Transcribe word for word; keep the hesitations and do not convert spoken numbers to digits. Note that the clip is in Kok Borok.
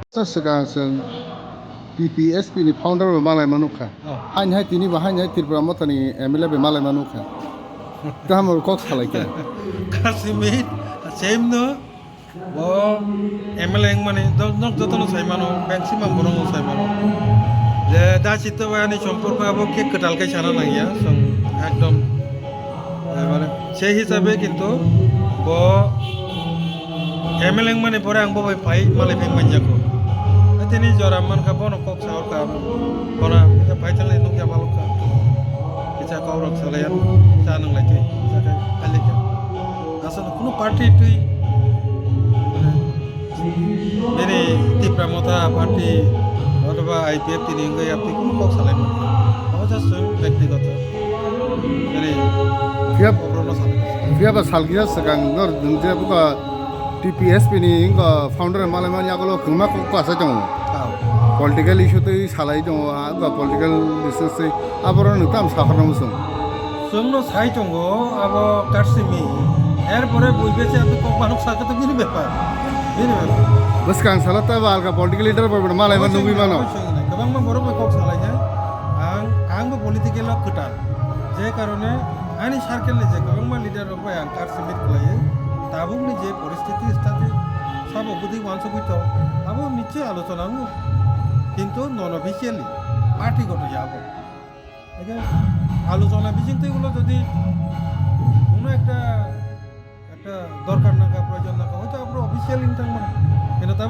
Sa swkang chwng T P S P ni founder bo malai manukha. Oh. Haini hai tini bo haini hai Tripura Motha ni M L A bai malai manukha. Tamo kok salai khe. Kasimit, same no. Bo M L A wngmani do-, nok jotono sai mano, bengsi mamborok sai mano. Je da chito bai ani somporko abo khe kwtal khe sana nangya, chwng ekdom, eh, mane, sei hisabe kintu bo M L A wngmani pore ang bo bai phai malai phai manjako. Tini jora mankha bono kok sa orkha, bono phai thanglai nukya balokha. Kisa kok rok salai cha nang lai twi, cha khai phai lai kha. Asal kuno party twi, mane, bini Tipra Motha party, othoba I P F T ni wngwi yaptwi kuno kok salai mano. Abo just chwng byaktigoto. Bini Phiya, kokrokno salai. Phiya ba salkisa swkang nor je buka T P S P ni wngkha founder malai mani yagulo kwma kok kwsa tongo. Ah. Political issue twi salai tongo, ah, political issue twi aborok nwng tamo saharna muchung. Chwngno sai tongo abo Karsimi. Erpore bui bese abo kok manuk sakhe to bini bepar. Bini bepar. Bwskang salo ta ba alka political leader bo malai ma nugwi mano. Kwbangma borok bai kok salai khe. Ang, ang bo political o kwtal. Je karone ani circle ni je kwbangma leader rok bai ang Karsimi khlaiwi. Tabuk ni je poristiti stati sabo bwdwi wansugwi tong. Abo nichoi alochona wngo. Kintu non officially party goto ya abo. Eke alochona bising twi ulo jodi kuno ekta, ekta dorkar nangkha, proyojon nangkha, hoyto abro official wng thangmano.